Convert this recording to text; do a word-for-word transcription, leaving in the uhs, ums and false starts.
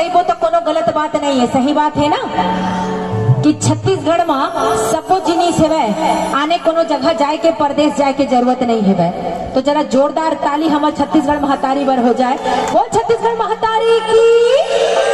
कहिबो तो कोनो गलत बात नहीं है, सही बात है ना? कि छत्तीसगढ़ में सबो जिनिस हेवय, आने कोनो जगह जाए के, परदेश जाए के जरूरत नहीं हेवय। तो जरा जोरदार ताली हमर छत्तीसगढ़ महतारी बर हो जाए। बोल छत्तीसगढ़ महतारी की।